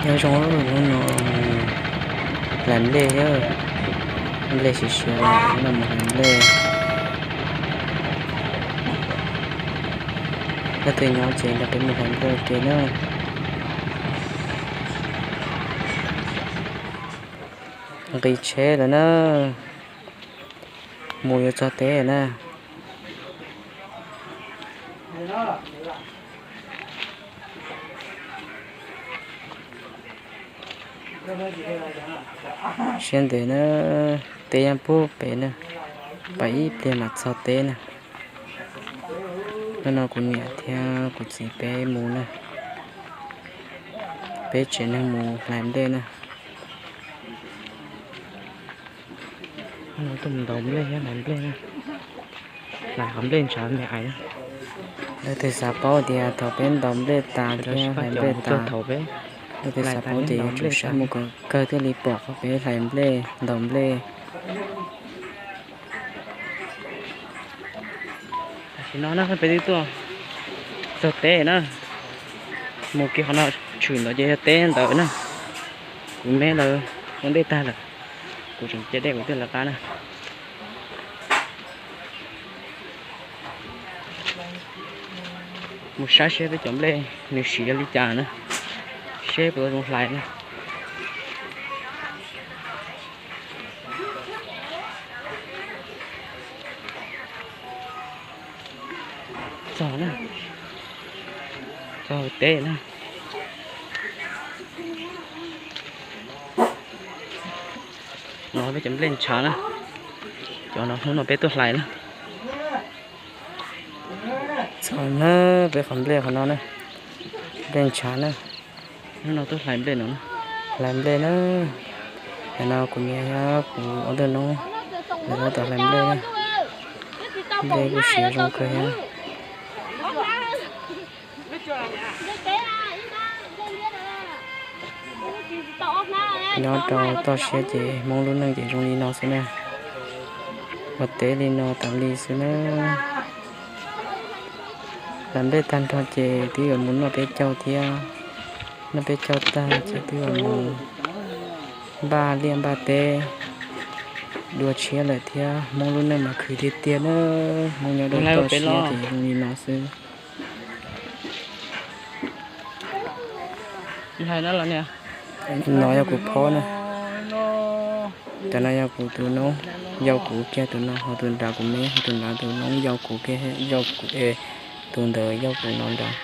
Nyob zoo, hnub no mus hlais nplej thiab, nplej siav siav, hnub no mus hlais nplej. Leej twg nyob ces nrog peb mus hlais nplej ua ke na. Nqis tsheb lawm na, mus yuav txog teb na. Siab ntev na, teb yeej puag pem na, pais ib pliag mam txog teb na. Hnub no kuv niam thiab kuv txiv peb mus na, peb tsev neeg mus hlais nplej na. Tuaj mus ntaus nplej thiab hlais nplej na, hlais qhov nplej ntshav me ais na. Leej twg xav paub tias thaum peb ntaus nplej tas thiab hlais nplej tas, leej twg xav paub ces yuav tsum saib mus kom kawg thiaj li pom qhov peb hlais nplej ntaus nplej. Tam sim no na peb twb tuaj txog teb na, mus kiag qhov no tshwm ntawd ces yog teb ntawd na. Kuv me lawv ua ntej tag lawm, kuv tseem cia dej kuv thiaj lawv qab na. Mus saib seb peb cov nplej nws siav li cas na, seb puas tau zoo hlais na. Txog na, txog teb na. No peb cov nplej ntshav na, cov no hnub no peb tuaj hlais na. Txog na, peb qhov nplej qhov no na, nplej ntshav na. Hnub no tuaj hlais nplej no, hlais nplej na. Nim no kuv niam thiab kuv ob tug noob, lawv tab tom hlais nplej na. Nplej kuj siav zoo kawg thiab. Nyob rau toj siab ces Hmoob lub neej ces zoo li no xwb na, ua teb li no tas li xwb na. Hlais nplej tag nrho ces twb yuav mus noj peb caug thiab, noj peb caug tag ces twb yuav mus npaj liaj npaj teb dua tshiab lawm thiab. Hmoob lub neej mas khwv tiag tiag na, Hmoob nyob rau toj siab ces zoo li no xwb. No yog kuv phob na, cov no yog kuv tus noob, yau kuv kiag tus no, ho tus nrad kuv me, ho tus nrad tus noob yau kuv kiag, yau kuv, tus ntawd yau kuv no nrad.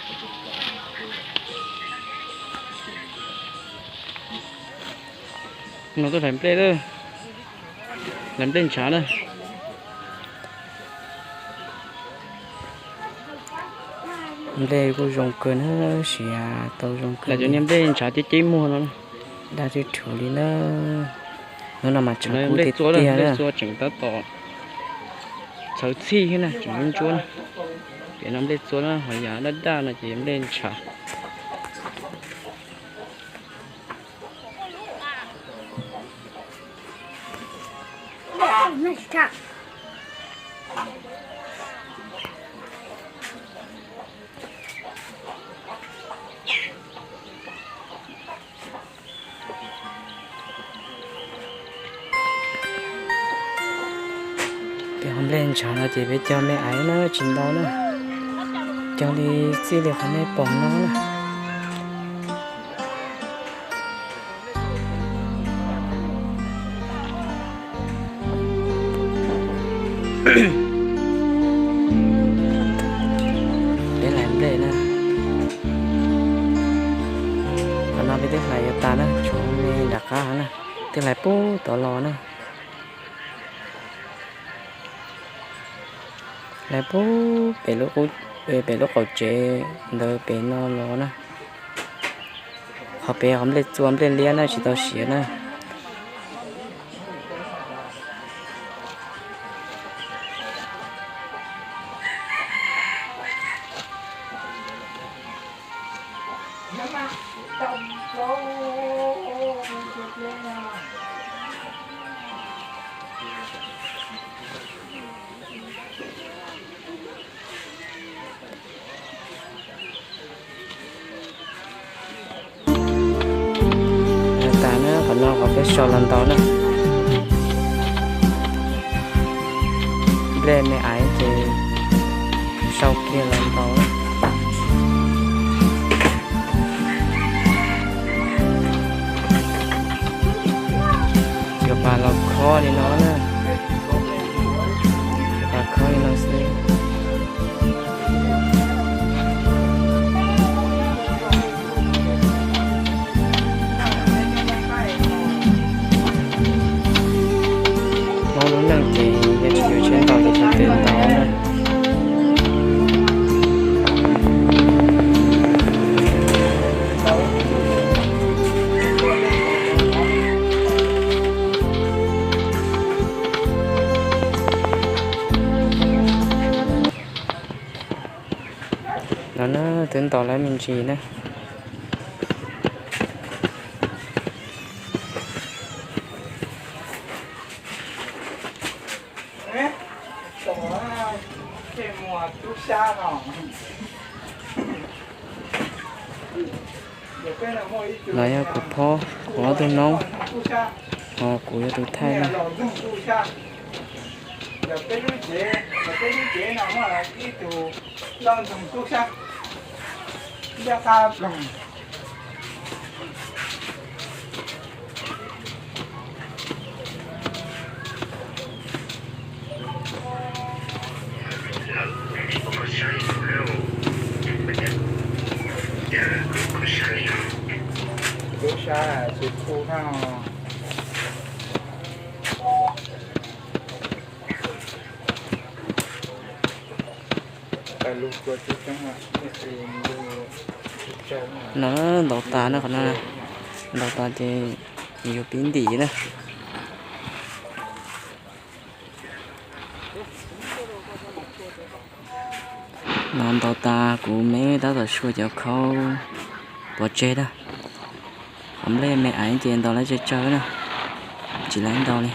No tuaj hlais nplej, hlais nplej ntshav na. Nplej kuj zoo kawg na, siav tau zoo kawg. Cov niag nplej ntshav ceb ceb muag no, daj tswv rhuv li na. Hnub no mas tshav kub tiag tiag, nplej txua tseem tab tom txhawv txhij thiab na, tseem ntsuab ntsuab na. Ces no nplej txua na, ho yav daj daj no ces nplej ntshav. Peb qhov nplej ntshav no ces peb cog me aiv na tsis ntau na, cog li txij li qhov nej pom no na. Peb hlais nplej na, qhov no peb twb hlais yuav tas na, tshuav me nram qab na, twb hlais puag tod los na. Hlais puag pem lub, pem lub qaum tsev ntawd pem no los na. Qhov pem qhov nplej txua nplej liab na tsis tau siav na. Qhov no qhov peb sau los ntaus na. Nplej me aiv ces sau kiag los ntaus na. Yuav pas los khob li no na. Yuav pas khob li no xwb. Hmoob lub neej ces yog tsis yuav tsheb ntaus ces tsis pom ntaus na. No na, twb ntaus lawm me ntsis na. Los yog kuv phob kuv ob tug noob, ho kuv yog tus thaij na. No ntaus tas na, qhov no ntaus tas ces yuav pib ntim na. No ntaus tas kuv me tab tom xyuas cov khaub pov tseg na. Qhov nplej me aiv ces ntaus lawv tsawg tsawg na, tsis lawv ntaus li.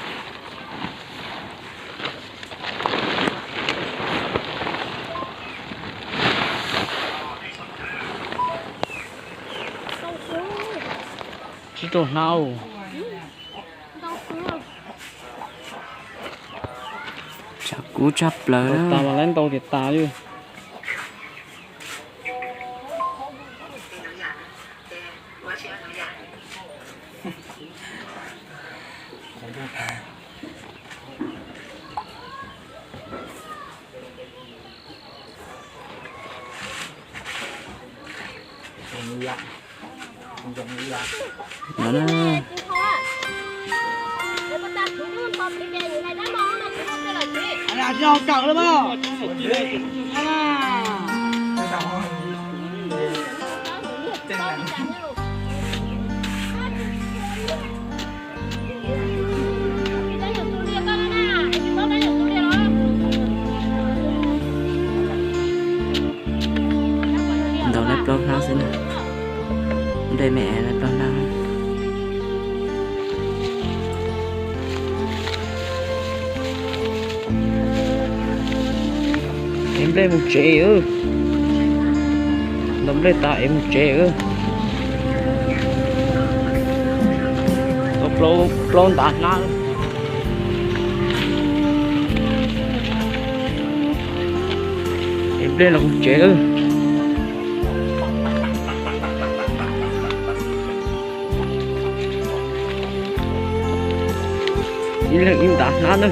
Tsis tau hnab. Tshav kub tshaj plaws na. Tas mas lawv ntaus tias tas li. No na. Ntaus lawv plaub hnab xwb na. Nplej me aiv lawv plaub hnab. Ev nplej mus tsev. Ntaus nplej tas ev mus tsev. Tau plaub ntav hnab. Ev nplej los mus tsev. Ib leeg ib ntav hnab na.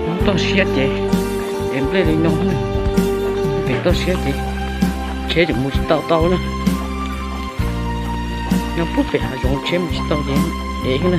Nyob toj siab ces ev nplej li no, pem toj siab ces tsheb tseem mus tsis tau tau na. Nyob puag pem hav zoov tsheb mus tsis tau ces ev xwb na.